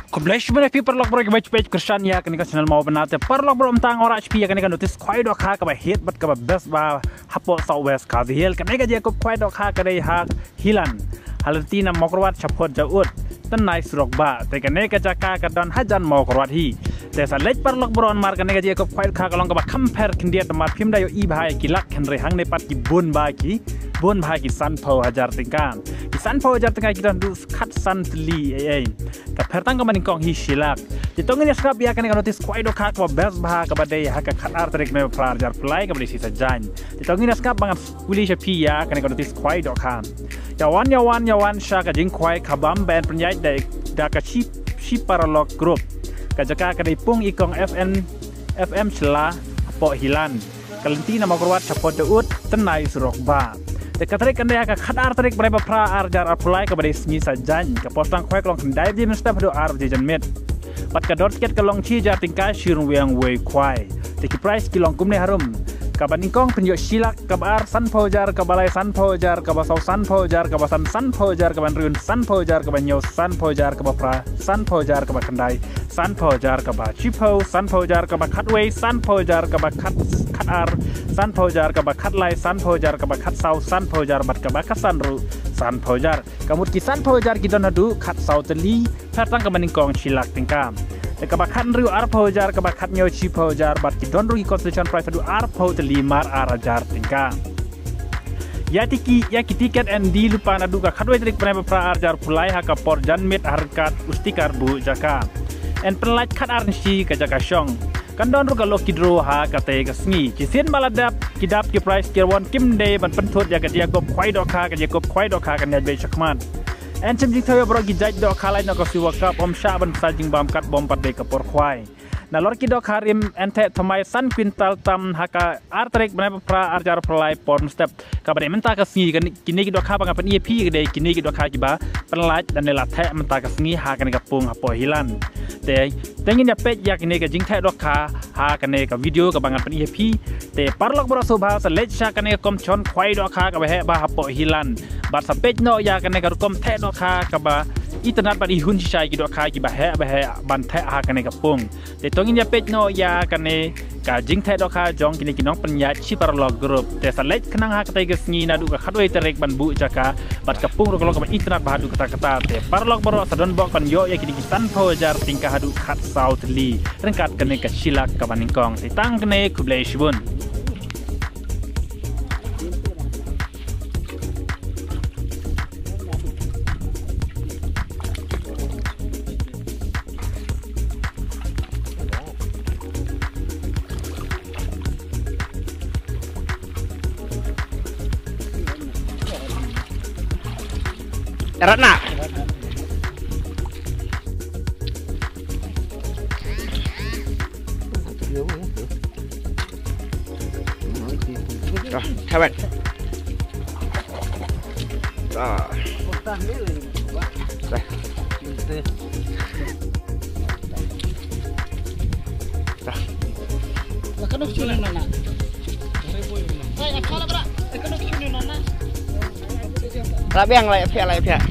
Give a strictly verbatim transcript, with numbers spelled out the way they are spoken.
Khublei shibun ïa phi paralok baroh kiba ju peit kyrshan ïa kane ka channel Mawbynna. Te paralok baroh, mynta nga wanrah sha phi ïa kane ka notice khwai dohkha kaba hit bad kaba best ba hapoh South West Khasi Hills. Kane ka jaka khwai dohkha ka dei ha Hilan, ha lynti na Mawkyrwat shaphot Jaud, tynnai surok bah. Te kane ka jaka ka don hajan Mawkyrwat hi. Te sa leit paralok baroh, namar kane ka jaka khwai dohkha ka long kaba kham pher khyndiat, namar phim da ïohi bha ïa ki lak, hynrei hangne pat ki bun bha, ki bun bha, ki sanphew hajar tyngka. Ki sanphew hajar tyngka ki don haduh khatsan tylli ei ei. Ka pher tang kaba nyngkong hi shi lak. Te to ngin ïa sngap ïa kane ka notice khwai dohkha kaba best bha kaba dei ha ka khatar tarik Naiphra arhajar arphew lai kaba dei sngi Saitjaiñ. Te to ngin ïa sngap ba ngan kylli sha phi ïa kane ka notice khwai dohkha. Ïa wan, ïa wan, ïa wan sha ka jingkhwai kaba ym ban pynïaid da, da ka Shi, Shi Paralok Group. Ka jaka ka dei Pung Ikong F N, F M Shella, hapoh Hilan. Ka lynti na Mawkyrwat shaphot Jaud, tynnai surok bah. Te ka tarik kan dei ha ka khatar tarik Naiphra arhajar arphew lai kaba dei sngi Saitjaiñ. Ka por sdang khwai ka long khyndai baje mynstep haduh ar baje janmiet. Bad ka dor tiket ka long shi hajar tyngka shi ryngwiang wei khwai. Te ki prize ki long kumne harum. Kaba nyngkong pynïoh shi lak, kaba ar sanphew hajar, kaba lai sanphew hajar, kaba saw sanphew hajar, kaba san sanphew hajar, kaba hynriew sanphew hajar, kaba hynñiew sanphew hajar, kaba phra sanphew hajar, kaba khyndai sanphew hajar, kaba shiphew sanphew hajar, kaba khatwei sanphew hajar, kaba khat, khatar sanphew hajar, kaba khatlai sanphew hajar, kaba khatsaw sanphew hajar, bad kaba khatsan ruh sanphew hajar. Ka mut ki sanphew hajar ki don haduh khatsaw tylli, pher tang kaba nyngkong shi lak tyngka. Te kaba khathynriew arphew hajar, kaba khathynñiew shiphew hajar, bad ki don ruh ki consolation prize haduh arphew tylli mar ar hajar tyngka. Ïa tiki, ïa ki tiket yn die lypa naduh ka khatwei tarik Naiphra arhajar arphew lai ha ka por janmiet ha ryngkat u sticker buh jaka. Yn pynlait khatar ngi shi ka jaka shong. Kan don ruh ka lucky draw ha katei ka sngi. Shisien ba la dep, ki dap ki prize ki wan kim dei ban pynthut ïa ka jaka khwai dohkha, ka jaka khwai dohkha kan ïaid beit shakhmat. Yn shim jingthaw ïa baroh ki jait dohkha lait noh ka Silver Cup, ym shah ban bsa jingbam katba ym pat dei ka por khwai. Nalor ki dohkha rim yn theh thymmai san kwintal tam ha ka ar tarik Naiphra arhajar arphew lai por mynstep. Kaba dei mynta ka sngi, kane, kine ki dohkha ba ngan pyni ïa phi ka dei kine ki dohkha kiba pynlait lane la theh mynta ka sngi ha kane ka pung hapoh Hilan. Te, te ngin ïa peit ïa kine ka jingtheh dohkha ha kane ka video kaba ngan pyni ïa phi. Te paralok baroh sngewbha sa leit sha kane ka compound khwai dohkha kaba heh bha hapoh Hilan. Bad sa peit noh ïa kane ka rukom theh dohkha kaba itynnad bad i hun shisha ïa ki dohkha kiba heh ba heh ban theh ha kane ka pung. Te to ngin ïa peit noh ïa kane ka jingtheh dohkha jong kine ki nongpynïaid Shi Paralok Group. Te sa leit khnang ha katei ka sngi naduh ka khatwei tarik ban buh jaka, bad ka pung ruh ka long kaba itynnad bha haduh katta katta. Te paralok baroh sa don bok ban ïoh ïa kine ki sanphew hajar tyngka haduh khatsaw tylli ryngkat kane ka shi lak kaba nyngkong. Te tang kane, khublei shibun. Ratna. Dah, tawet. Dah. Dah. Dah. Lah biang lah, pihak lah, pihak.